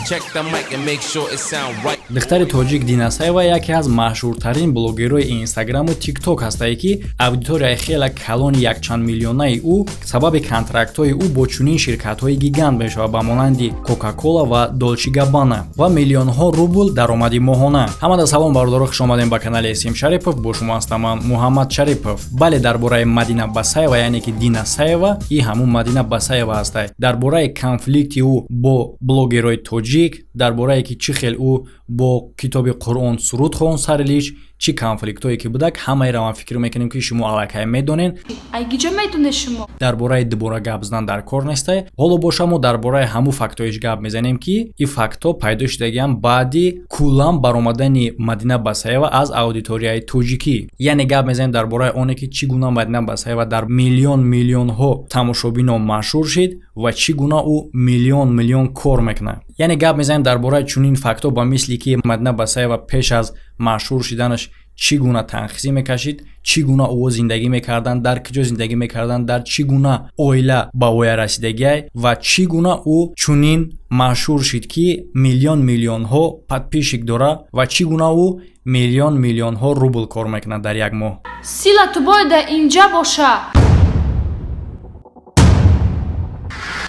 Check the mic and make sure it sound right. Духтари тоҷик Дина Саева яке аз машҳуртарин блогерҳои Инстаграму Тикток ҳастае, ки аудиторияи хеле калони якчанд миллионаи ӯ сабаби контрактҳои ӯ бо чунин ширкатҳои гигант мешавад, ба монанди Кока-Кола ва Долче Габбана, ва миллионҳо рубл даромади моҳона. Ҳамада салом, бародаро, хуш омадем ба канали Сим Шарипов. Бо шумо ҳастам ман, Муҳаммад Шарипов. Бале, дар бораи Мадина Басаева, яъне ки Дина Саева и ҳамун Мадина Басаева ҳастай, дар бораи конфликти ӯ бо блогерҳои тоҷик, дар борае ки чӣ хел ӯ бо китоби Қуръон суруд хонд сари лиш, чӣ конфликтҳое ки будак, ҳамаеро ман фикр мекунем, ки шумо аллакай медонед. Айгиҷо медонед шумо? Дар бораи дубора гап задан дар кор нестай. Ҳоло боша, мо дар бораи ҳамун фактҳоиш гап мезанем, ки ин фактҳо пайдо шудагиам баъди куллан баромадани Мадина Басаева аз аудиторияи тоҷикӣ. Яъне гап мезанем дар бораи оне, ки чӣ гуна Мадина Басаева дар миллион миллионҳо тамошобино машҳур шид ва чӣ гуна ӯ миллион миллион кор мекунад. Яъне гап мезанем дар бораи чунин фактҳо, ба мисли ки Мадина Басаева пеш аз машҳур шиданаш чӣ гуна танқисӣ мекашид, чӣ гуна ӯ зиндагӣ мекарданд, дар куҷо зиндагӣ мекарданд, дар чӣ гуна оила ба воя расидагиай ва чӣ гуна ӯ чунин машҳур шид, ки миллион миллионҳо подписчик дора, ва чӣ гуна ӯ миллион миллионҳо рубл кор мекунад дар як моҳ. Сила ту бояд дар инҷа боша.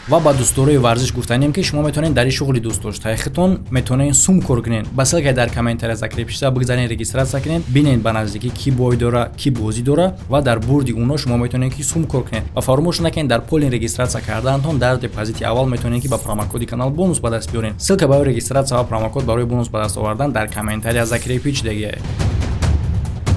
Ва ба дӯстдорои варзиш гуфтанем, ки шумо метавонед дар ин шуғли дӯстдоштаи худтон метавонед сум кор кунед. Ба ссылкаи дар комментария закрепшуда бигзарен, регистрация кунед, бинед ба наздикӣ ки бой дора, ки бозӣ дора, ва дар бурди уно шумо метавонед, ки сум кор кунед. Ва фаромӯш накунед, дар полный регистрация кардаантон дар депозити аввал метавонед, ки ба промокоди канал бонус ба даст биёред. Ссылка барои регистрация ва промокод барои бонус ба даст овардан дар комментария закрепить шудагиа.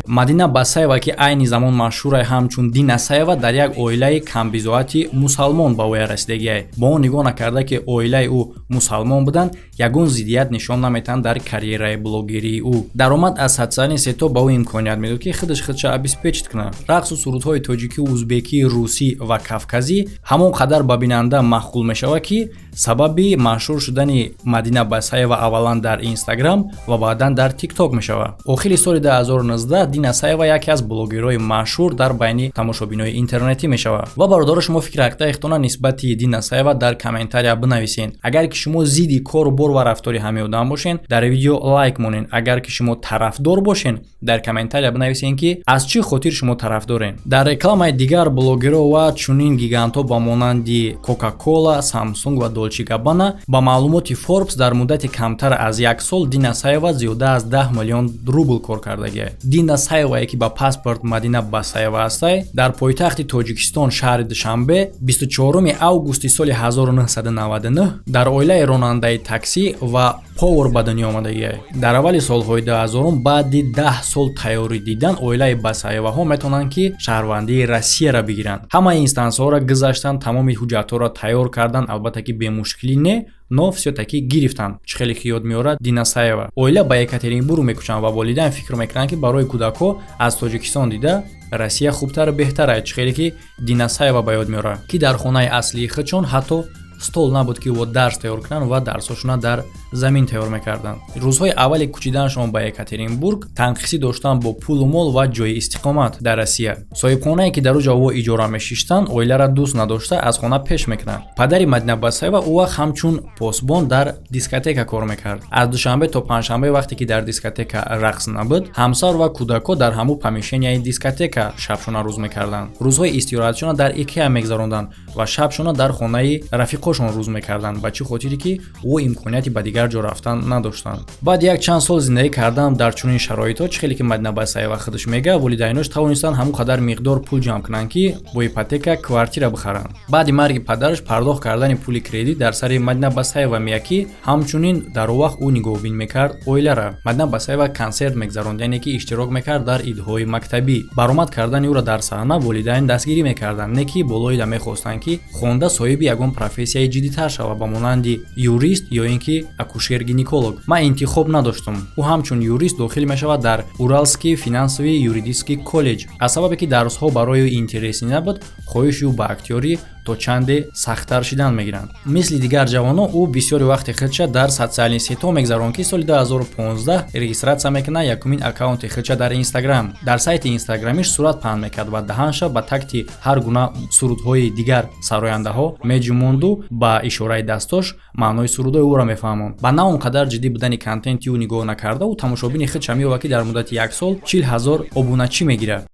Мадина Басаева, ки айни замон машҳурай ҳамчун Дина Саева, дар як оилаи камбизоати мусалмон ба воя расидагиай. Бо он нигоҳ накарда, ки оилаи ӯ мусалмон буданд, ягон зиддият нишон наметаҳанд дар карьераи блогерии ӯ. Даромад аз социальный сетьҳо ба ӯ имконият медод, ки худаш худша обеспечить кунад. Рақсу сурудҳои тоҷикӣ, узбекӣ, русӣ ва кавказӣ ҳамон қадар ба бинанда маъқул мешавад, ки сабаби машҳур шудани Мадина Басаева аввалан дар Инстаграм ва баъдан дар Тикток мешавад. Охири соли 2019 Дина Саева яке аз блогерҳои машҳур дар байни тамошобинои интернетӣ мешавад. Ва бародаро, шумо фикри ақидаи худтона нисбати Дина Саева дар комментария бинависед. Агар ки шумо зидди кору бор ва рафтори ҳамин одам бошен, дар видео лайк монед. Агар ки шумо тарафдор бошен, дар комментария бинависед, ки аз чӣ хотир шумо тарафдорен. Дар рекламаи дигар блогерҳо ва чунин гигантҳо ба монанди Кока-Кола, Самсунг ва Долче Габбана, ба маълумоти Форбс, дар муддати камтар аз як сол Дина Саева зиёда аз 10 миллион рубл кор кардагиа. Дина Саевае, ки ба паспорт Мадина Басаева ҳастай, дар пойтахти Тоҷикистон, шаҳри Душанбе, 24 августи соли 1999 дар оилаи ронандаи таксӣ ва повар ба дунё омадагиай. Дар аввали солҳои 2000, баъди 10 сол тайёрӣ дидан, оилаи Басаеваҳо метавонанд, ки шаҳрвандии Россияро бигиранд. Ҳамаи инстансияҳоро гузаштанд, тамоми ҳуҷҷатҳоро тайёр карданд. Албатта, ки бемушкилӣ не, но всё-таки гирифтанд. Чӣ хеле ки ёд меорад Дина Саева, оила ба Екатеринбург мекӯчанд ва волидайн фикр мекунанд, ки барои кӯдакҳо аз Тоҷикистон дида Россия хубтару беҳтар аст. Чӣ хеле ки Дина Саева ба ёд меорад, ки дар хонаи аслии худшон ҳатто стол набуд, ки ӯ дарс тайёр кунанд, ва дарсҳошона дар замин тайёр мекарданд. Рӯзҳои аввали кӯчиданашон ба Екатеринбург танқисӣ доштанд бо пулу мол ва ҷойи истиқомат дар Россия. Соҳибхонае, ки дар ӯ ҷо иҷора мешиштанд, оиларо дӯст надошта, аз хона пеш мекунанд. Падари Мадина Басаева ӯ вақт ҳамчун посбон дар дискотека кор мекард. Аз душанбе то панҷшанбе, вақте ки дар дискотека рақс набуд, ҳамсар ва кӯдакҳо дар ҳамун помещенияи дискотека шабшона рӯз мекарданд. Рӯзҳои истироҳатшона дар Икеа мегзаронданд ва шабшона дар хонаи рафиқошон рӯз мекарданд, ба чӣ хотире ки ӯ имконияти ба дигар ҷо рафтан надоштанд. Баъд як чанд сол зиндагӣ кардан дар чунин шароитҳо, чӣ хеле ки Мадина Басаева худаш мега, волидайнош тавонистанд ҳамон қадар миқдор пул ҷамъ кунанд, ки бо ипотека квартира бихаранд. Баъди марги падараш пардохт кардани пули кредит дар сари Мадина Басаева меяд, ки ҳамчунин дар он вақт ӯ нигоҳубин мекард оилара. Мадина Басаева консерт мегзаронд, яъне ки иштирок мекард дар идҳои мактабӣ. Баромад кардани ӯро дар саҳна волидайн дастгирӣ мекарданд, не ки болоида мехостанд, ки хонда соҳиби ягон профессияи ҷиддитар шавад, ба монанди юрист ё ин ки акушер-гинеколог. «Ман интихоб надоштам». Ӯ ҳамчун юрист дохил мешавад дар Уральский финансовый юридический колледж. Аз сабабе ки дарсҳо барои ӯ интересӣ набуд, хоҳиши ӯ ба актёрӣ То чанде сахттар шидан мегиранд. Мисли дигар ҷавонон, ӯ бисёри вақти худша дар социальный сетьҳо мегзаронд, ки соли 2015 регистрация мекунад якумин аккаунти худша дар Инстаграм. Дар сайти инстаграмиш сурат паҳн мекард ва даҳанша ба такти ҳар гуна сурудҳои дигар сарояндаҳо меҷумонду ба ишораи дастош маънои сурудҳои ӯро мефаҳмонд. Ба на он қадар ҷиддӣ будани контенти ӯ нигоҳ накарда, ӯ тамошобини худша меёбад, ки дар муддати як сол 40 000 обуначӣ мегирад.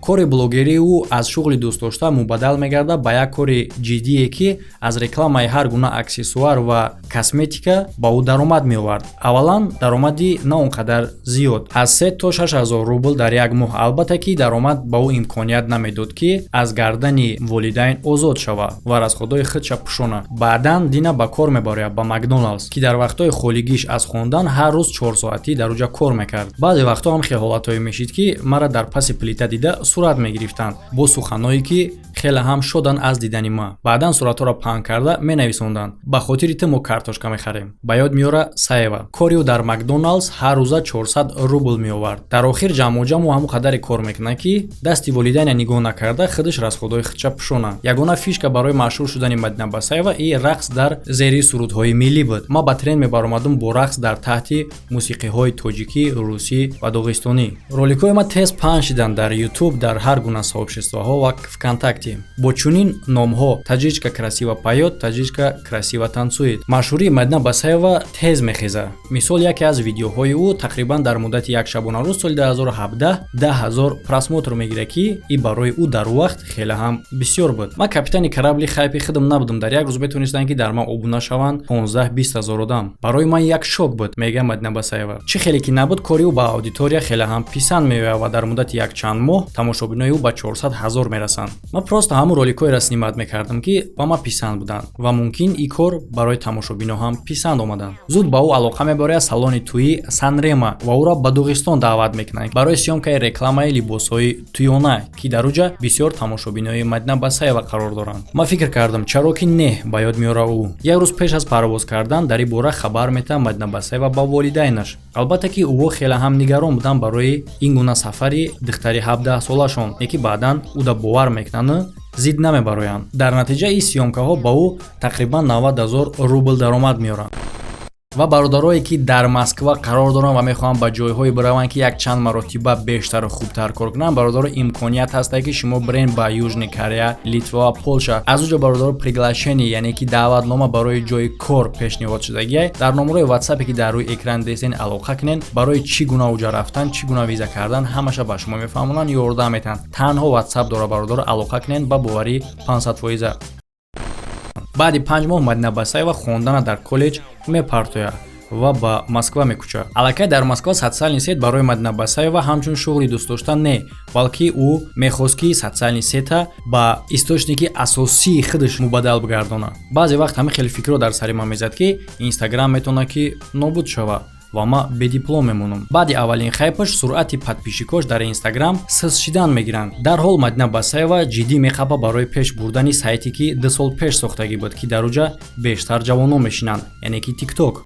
Кори блогерии ӯ аз шуғли дӯстдошта мубаддал мегардад ба як кори ҷиддие, ки аз рекламаи ҳар гуна аксессуар ва косметика ба ӯ даромад меовард. Аввалан, даромади на он қадар зиёд, аз 3 то 6 ҳазор рубл дар як моҳ. Албатта, ки даромад ба ӯ имконият намедод, ки аз гардани волидайн озод шавад ва расходҳои худша пӯшонад. Баъдан Дина ба кор мебарояд ба Макдоналдс, ки дар вақтҳои холигиш аз хондан ҳар рӯз 4 соатӣ дар уҷа кор мекард. Баъзе вақтҳо ҳам хел ҳолатҳое мешид, ки мара дар паси плита дида сурат мегирифтанд бо суханҳое, ки хеле ҳам шоданд аз дидани ман. Баъдан суратҳоро паҳн карда менависонданд: «Ба хотири ту мо картошка мехарем», ба ёд меёра Саева. Кори ӯ дар Макдоналдс ҳар рӯза 400 рубл меовард. Дар охир ҷамъоҷамъ ӯ ҳамон қадаре кор мекунад, ки дасти волидайна нигоҳ накарда, худаш расходҳои худша пӯшонад. Ягона фишка барои машҳур шудани Мадина Басаева и рақс дар зери сурудҳои миллӣ буд. «Ман ба тренд мебаромадум бо рақс дар таҳти мусиқиҳои тоҷикӣ, русӣ ва доғистонӣ. Роликҳои ман тез паҳн шиданд дар Ютуб, дар ҳар гуна сообществоҳо ва ВКонтакте бо чунин номҳо: «Таджичка красиво поёт», «Таджичка красиво танцует». Машҳурии Мадина Басаева тез мехезад. Мисол, яке аз видеоҳои ӯ тақрибан дар муддати як шабонарӯз соли 2017 10 000 просмотр мегирад, ки и барои ӯ дар вақт хеле ҳам бисёр буд. «Ман капитани корабли хайпи худам набудам. Дар як рӯз метавонистанд, ки дар ман обуна шаванд 15-20 ҳазор одам. Барои ман як шок буд», мегӯяд Мадина Басаева. Чӣ хеле ки набуд, кори ӯ ба аудитория хеле ҳам писанд меояд ва дар муддати якчанд моҳ тамошобинои ӯ ба 400 ҳазор мерасанд. «Ман просто ҳамун роликҳоеро снимать мекардам, ки ба ман писанд буданд, ва мумкин ин кор барои тамошобино ҳам писанд омаданд». Зуд ба ӯ алоқа мебарояд салони тӯӣ Санрема ва ӯро ба Дуғистон даъват мекунанд барои съёмкаи рекламаи либосҳои тӯёна, ки дар уҷа бисёр тамошобинои Мадина Басаева қарор доранд. «Ман фикр кардам, чаро ки не», ба ёд меорад ӯ. Як рӯз пеш аз парвоз кардан дар ин бора хабар метаҳад Мадина Басаева ба волидайнаш. Албатта, ки ӯ хеле ҳам нигарон буданд барои ин гуна сафари духтари 17-солашон, ки баъдан ӯда бовар мекунанд, зид намебароянд. Дар натиҷа ин съёмкаҳо ба ӯ тақрибан 90 ҳазор рубл даромад меоранд. Ва бародарое, ки дар Москва қарор доранд ва мехоҳанд ба ҷойҳое бираванд, ки якчанд маротиба бештару хубтар кор кунанд, бародаро, имконият ҳастае, ки шумо бирен ба Южный Корея, Литва ва Полша. Аз уҷо, бародаро, приглашение, яъне ки даъватнома барои ҷои кор пешниҳод шудагиай. Дар номерои ватсапе, ки дар рӯи экран дестен, алоқа кунен. Барои чӣ гуна уҷа рафтан, чӣ гуна виза кардан, ҳамаша ба шумо мефаҳмонанд, ёрдам метаҳанд. Танҳо ватсап дора, бародаро, алоқа кунен, ба боварӣ 500%. Баъди 5 моҳ Мадина Басаева хондана дар коллеҷ мепартояд ва ба Москва мекӯчад. Аллакай дар Москва социальный сеть барои Мадина Басаева ҳамчун шуғли дӯстдошта не, балки ӯ мехост, ки социальный сета ба источники асосии худаш мубаддал бигардонад. «Баъзе вақт ҳамин хеле фикрҳо дар сари ман мезад, ки Инстаграм метавонад, ки нобуд шавад ва ман бедиплом мемонам». Баъди аввалин хайпаш суръати подписчикош дар Инстаграм сиз шидан мегиранд. Дарҳол Мадина Басаева ҷиддӣ мехапа барои пеш бурдани сайте, ки 2 сол пеш сохтагӣ буд, ки дар уҷа бештар ҷавонон мешинанд, яъне ки Тикток.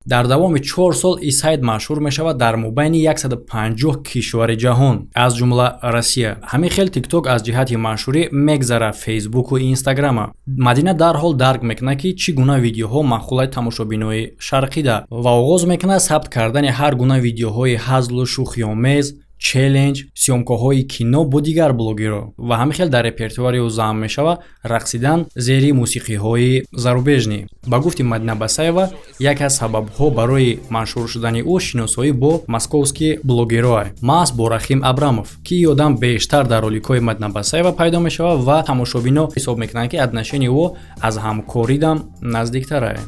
Дар давоми 4 сол ин сайт машҳур мешавад дар мобайни 150 кишвари ҷаҳон, аз ҷумла Россия. Ҳамин хел Тикток аз ҷиҳати машҳурӣ мегзара Фейсбуку Инстаграма. Мадина дарҳол дарк мекунад, ки чӣ гуна видеоҳо маъқулаи тамошобинои шарқида, ва оғоз мекунад сабт кардани ҳар гуна видеоҳои ҳазлу шӯхиомез, челлендж, съёмкаҳои кино бо дигар блогерҳо. Ва ҳамин хел дар репертуари ӯ зам мешавад рақсидан зери мусиқиҳои зарубежный. Ба гуфти Мадина Басаева, яке аз сабабҳо барои машҳур шудани ӯ шиносоӣ бо московский блогерое, маҳз бо Рахим Абрамов, ки ин одам бештар дар роликҳои Мадина Басаева пайдо мешавад ва тамошобино ҳисоб мекунанд, ки отношении ӯ аз ҳамкоридам наздиктарае.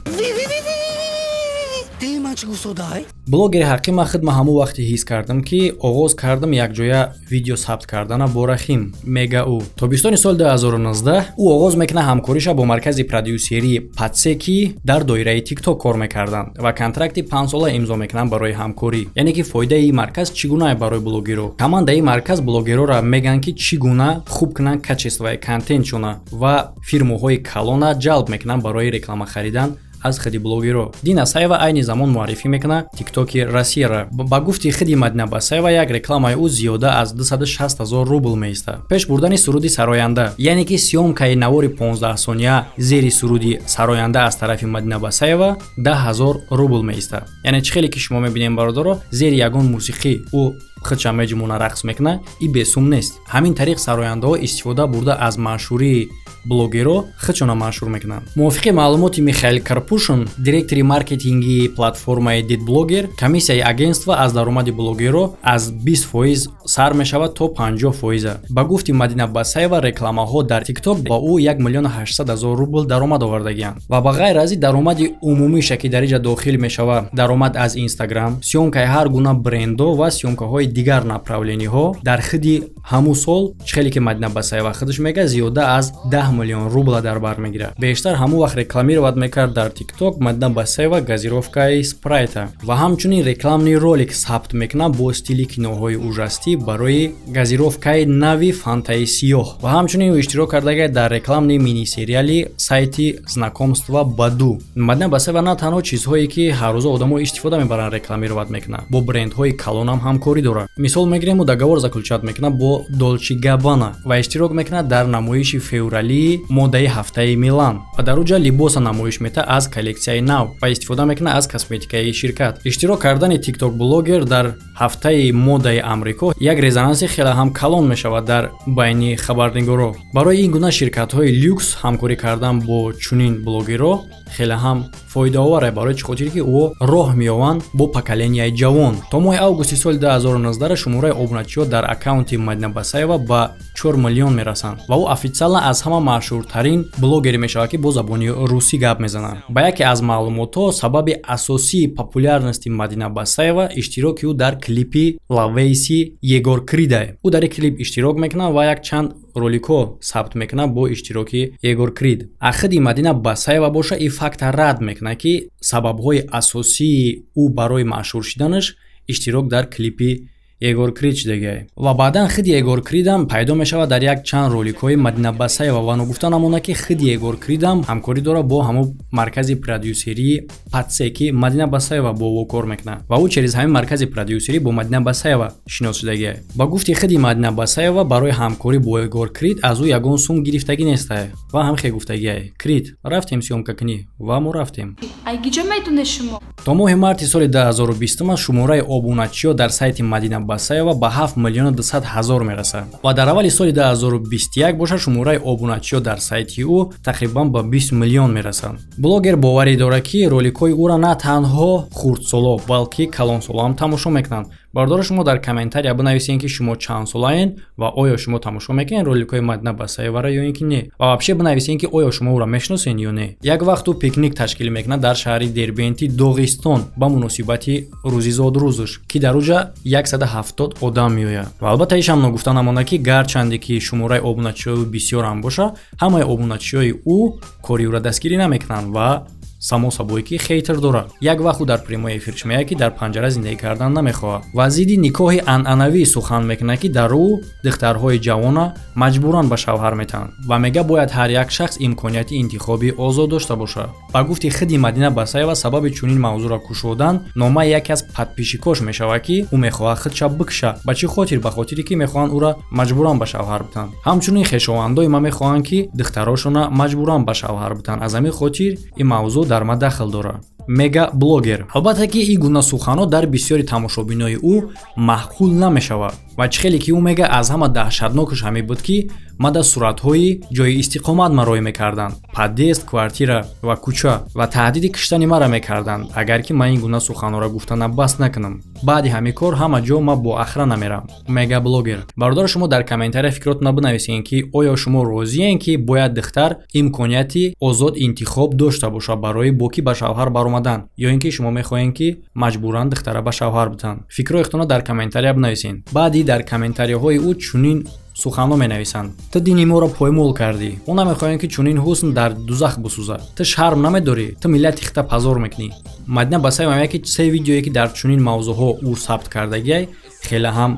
«Блогери ҳақиқӣ ман худма ҳамон вақте ҳис кардам, ки оғоз кардам якҷоя видео сабт кардана бо Рахим», мега ӯ. Тобистони соли 2019 ӯ оғоз мекунад ҳамкориша бо маркази продюсерии Патсе, ки дар доираи Тикток кор мекарданд, ва контракти 5-сола имзо мекунанд барои ҳамкорӣ. Яъне ки фоидаи ин марказ чӣ гуна барои блогерҳо? Командаи марказ блогерҳоро мегӯянд, ки чӣ гуна хуб кунанд качествои контентшона, ва фирмаҳои калона ҷалб мекунанд барои реклама харидан. Аз худи блогеро Дина Саева айни замон муаррифӣ мекунад Тиктоки Россияра. Ба гуфти худи Мадина Басаева, як рекламаи ӯ зиёда аз 260 ҳазор рубл меистад. Пеш бурдани суруди сароянда, яъне ки съёмкаи навори 15 сония зери суруди сароянда аз тарафи Мадина Басаева 10 ҳазор рубл меистад. Яъне чӣ хеле ки шумо мебинем, бародаро, зери ягон мусиқӣ ӯ худша меҷумона, рақс мекунад, и бесум нест. Ҳамин тариқ сарояндаҳо истифода бурда аз машҳурии блогерро худшона машҳур мекунанд. Мувофиқи маълумоти Михаил Карпушин, директори маркетинги платформаи Дидблогер, комиссияи агентства аз даромади блогерро аз 20% сар мешавад то 50 фоиза. Ба гуфти Мадина Басаева, рекламаҳо дар Тикток ба ӯ 1 миллиону 800 ҳазор рубл даромад овардагианд ва ба ғайр аз ин даромади умумиша, ки дар инҷа дохил мешавад даромад аз Инстаграм, съёмкаи ҳар гуна брендо ва съёмкаҳои дигар направлениҳо, дар худи ҳамун сол, чӣ хеле ки Мадина Басаева худаш мегӯяд, зиёда аз 10 миллион рубла дар бар мегирад. Бештар ҳамун вақт рекламировать мекард дар Тикток Мадина Басаева газировкаи Спрайта ва ҳамчунин рекламный ролик сабт мекунад бо стили киноҳои ужастик барои газировкаи нави Фантаи сиёҳ ва ҳамчунин ӯ иштирок кардага дар рекламный минисериали сайти знакомства Баду. Мадина Басаева на танҳо чизҳое ки ҳаррӯза одамо истифода мебаранд рекламировать мекунад, бо брендҳои калонам ҳамкорӣ дорад. Мисол мегирем, ӯ договор заключать мекунад бо Долчи Габбана ва иштирок мекунад дар намоиши февралии модаи ҳафтаи Милан ва дар уҷа либоса намоиш метаҳад аз коллексияи нав ва истифода мекунад аз косметикаи ширкат. Иштирок кардани тикток блогер дар ҳафтаи модаи Амрико як резонанси хеле ҳам калон мешавад дар байни хабарнигоро. Барои ин гуна ширкатҳои люкс ҳамкорӣ кардан бо чунин блогерро хеле ҳам фоидаовар, барои чӣ хотире ки ӯ роҳ меёванд бо поколенияи ҷавон. То моҳи августи соли 2019 шумораи обуначиҳо дар аккаунти Мадина Басаева ба 4 миллион мерасанд ва ӯ официально аз ҳама машҳуртарин блогере мешавад, ки бо забони русӣ гап мезанад. Ба яке аз маълумотҳо, сабаби асосии популярности Мадина Басаева иштироки ӯ дар клипи Лавейси Егор Крида. Ӯ дар ин клип иштирок мекунад ва якчанд роликҳо сабт мекунад бо иштироки Егор Крид. Худи Мадина Басаева боша, ин факта рад мекунад, ки сабабҳои асосии ӯ барои машҳур шуданаш иштирок дар клипи Егор Крид шудагиай. Ва баъдан худи Егор Кридам пайдо мешавад дар як чанд роликҳои Мадина Басаева ва ногуфта намонад, ки худи Егор Кридам ҳамкорӣ дорад бо ҳамон маркази продюсерии Патсе, ки Мадина Басаева бо ӯ кор мекунад ва ӯ через ҳамин маркази продюсерӣ бо Мадина Басаева шинос шудагиай. Ба гуфти худи Мадина Басаева, барои ҳамкорӣ бо Егор Крид аз ӯ ягон сум гирифтагӣ нестае ва ҳам хе гуфтагиай: «Крид, рафтем съёмка кунӣ?» Ва мо рафтем. Айгиҷо медонед шумо? То моҳи марти соли 2020 шумораи обуначиҳо дар сайти Мадина Басаева ба 7 миллиону 200 ҳазор мерасад ва дар аввали соли 2021 бошад, шумораи обуначиҳо дар сайти ӯ тақрибан ба 20 миллион мерасад. Блогер боварӣ дорад, ки роликҳои ӯро на танҳо хурдсоло, балки калонсоло ҳам тамошо мекунанд. Бародаро, шумо дар комментария бинависед, ки шумо чанд солаен ва оё шумо тамошо мекунед роликҳои Мадина Басаевара ё ин ки не. Ва вообще бинависед, ки оё шумо ӯро мешиносед ё не. Як вақт ӯ пикник ташкил мекунад дар шаҳри Дербенти Доғистон ба муносибати рӯзи зодрӯзаш, ки дар уҷа 170 одам меояд. Ва албатта, ишам ногуфта намонад, ки гарчанде ки шумораи обуначиҳои ӯ бисёр ҳам боша, ҳамаи обуначиҳои ӯ кори ӯро дастгирӣ намекунанд ва само собой ки хейтер дорад. Як вақт ӯ дар прямой эфирш меяд, ки дар панҷара зиндагӣ кардан намехоҳад ва зидди никоҳи анъанавӣ сухан мекунад, ки дар ӯ духтарҳои ҷавона маҷбуран ба шавҳар метаҳанд, ва мега, бояд ҳар як шахс имконияти интихоби озод дошта бошад. Ба гуфти худи Мадина Басаева, сабаби чунин мавзӯъро кушодан номаи яке аз подписчикош мешавад, ки ӯ мехоҳад худша бикша. Ба чӣ хотир? Ба хотире ки мехоҳанд ӯра маҷбуран ба шавҳар битанд. Ҳамчунин хешовандои ман мехоҳанд, ки духтарошона маҷбуран ба шавҳар битанд, аз ҳамин хотир ин мавзӯъ дар ман дахл дорад, мега блогер. Албатта ки ин гуна суханҳо дар бисёри тамошобинои ӯ маъқул намешавад ва чӣ хеле ки ӯ мега, аз ҳама даҳшатнокаш ҳамин буд, ки мада суратҳои ҷои истиқомат мароӣ мекарданд, подъезд, квартира ва кӯча, ва таҳдиди киштани мара мекарданд, агар ки ман ин гуна суханҳоро гуфтана бас накунам. Баъди ҳамин кор ҳама ҷо ман бо охрана мерам, мега блогер. Бародаро, шумо дар комментария фикротона бинависед, ки оё шумо розиен, ки бояд духтар имконияти озод интихоб дошта бошад барои бо кӣ ба шавҳар баромадан, ё ин ки шумо мехоҳед, ки маҷбуран духтара ба шавҳар битанд? Фикрҳои худтонро дар комментария бинависед. Баъди дар комментарияҳои ӯ чунин суханҳо менависанд: «Ту дини моро поймол кардӣ, мо намехоҳем, ки чунин ҳусн дар дузах бисӯзад, ту шарм намедорӣ, ту миллати хита позор мекунӣ». Мадина Басаева мегӯяд, ки се видеое, ки дар чунин мавзӯъҳо ӯ сабт кардагиай, хеле ҳам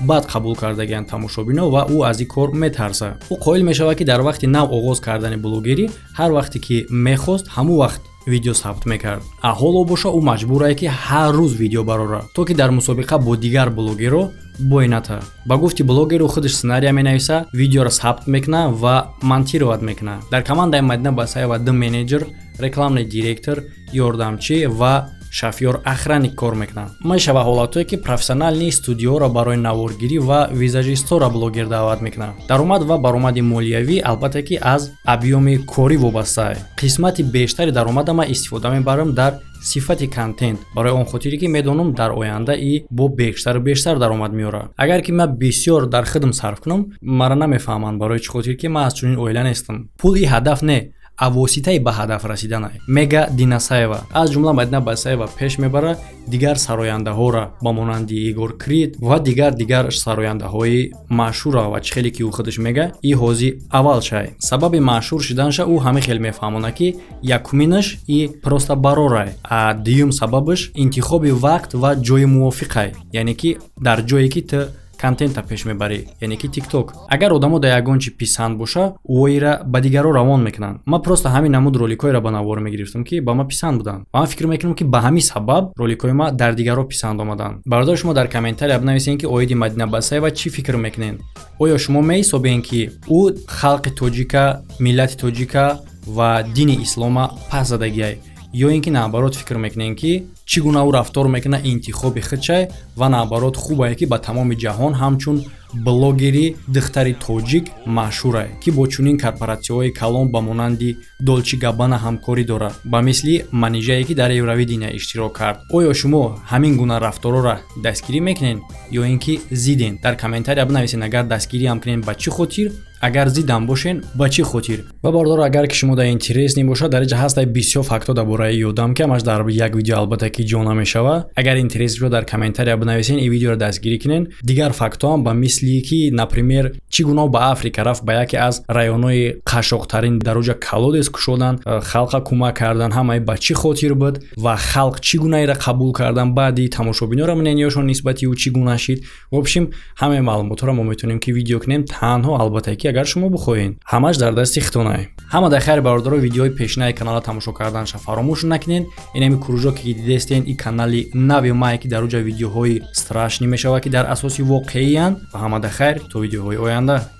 бад қабул кардагианд тамошобино ва ӯ аз ин кор метарсад. Ӯ қоил мешавад, ки дар вақти нав оғоз кардани блогерӣ ҳар вақте ки мехост, ҳамон вақт Видео сабт мекард, а ҳоло боша, ӯ маҷбурае, ки ҳар рӯз видео барора, то ки дар мусобиқа бо дигар блогерро бой ната. Ба гуфти блогеру, худаш сценария менависа, видеоро сабт мекуна ва монтировать мекуна. Дар командаи Мадина Басаева ду менеҷер, рекламный директор, ёрдамчӣ ва шофёр, охранник кор мекунанд. Мешава ҳолатҳое, ки профессиональный студиоро барои наворгирӣ ва визажистҳоро блогер даъват мекунанд. Даромад ва баромади молиявӣ, албатта, ки аз объёми корӣ вобастаа. Қисмати бештари даромада ман истифода мебарам дар сифати контент, барои он хотире ки медонам, дар оянда и бо бештару бештар даромад меорад. Агар ки ман бисёр дар худам сарф кунам, мара намефаҳманд, барои чӣ хотир ки ман аз чунин оила нестам. Пул и ҳадаф не, а воситаи ба ҳадаф расиданай, мега Динасаева. Аз ҷумла Мадина Басаева пеш мебара дигар сарояндаҳоро, ба монанди Егор Крид ва дигар сарояндаҳои машҳурра. Ва чӣ хеле ки ӯ худаш мега, и ҳози аввал шай. Сабаби машҳур шуданша ӯ ҳамин хел мефаҳмонад, ки якуминаш и просто барорай, а дуюм сабабаш интихоби вақт ва ҷои мувофиқай, яъне ки дар ҷое ки ту контента пеш мебарӣ, яъне ки ТикТок. Агар одамо дар ягон чи писанд боша, ӯоира ба дигарро равон мекунанд. Ман просто ҳамин намуд роликҳоеро ба навор мегирифтам, ки ба ман писанд буданд, ва ман фикр мекунам, ки ба ҳамин сабаб роликҳои ман дар дигарро писанд омаданд. Бародари шумо, дар комментария бинависед, ки оиди Мадина Басаева чӣ фикр мекунед. Оё шумо меҳисобед, ки ӯ халқи тоҷика, миллати тоҷика ва дини ислома пас задагиай, ё ин ки наоборот фикр мекунем, ки чӣ гуна ӯ рафтор мекунад, интихоби худшай ва наоборот хубае, ки ба тамоми ҷаҳон ҳамчун блогери духтари тоҷик машҳурае, ки бо чунин корпоратсияҳои калон, ба монанди Долчи Габбана, ҳамкорӣ дорад, ба мисли Манижае, ки дар Евровидения иштирок кард? Оё шумо ҳамин гуна рафторҳоро дастгирӣ мекунед ё ин ки зиден? Дар комментария бинависед: агар дастгириам кунед, ба чӣ хотир, агар зидам бошен, ба чӣ хотир? Ва бародаро, агар ки шумо дар интересный бошад, дар инҷа ҳастай бисёр фактҳо дар бораи ёдам, ки ҳамаш дар як видео, албатта, ки ҷо намешава. Агар интерес бошад, дар комментария бинависен, ин видеоро дастгирӣ кунен. Дигар фактҳоам, ба мисли ки, например, чӣ гуна ба Африка рафт, ба яке аз районҳои қашоқтарин, дар оҷа колодец кушодан, халқа кӯмак кардан, ҳамаи ба чӣ хотир буд ва халқ чӣ гунаеро қабул кардан, баъди тамошобинёро мненияшон нисбати ӯ чӣ гуна шид. В общем, ҳамаи маълумотҳоро мо метавонем, ки видео кунем, танҳо, албатта, ки агар шумо бихоҳед. Ҳамаш дар дасти хитонай. Ҳама дар хайр, бародаро. Видеои пешинаи канала тамошо карданша фаромӯш накунед. Инами кружок, ки дидестен, и канали нави мае, ки дар оҷа видеоҳои страшный мешавад, ки дар асоси воқеиянд. Ва ҳама дар хайр, то видеоҳои оянда.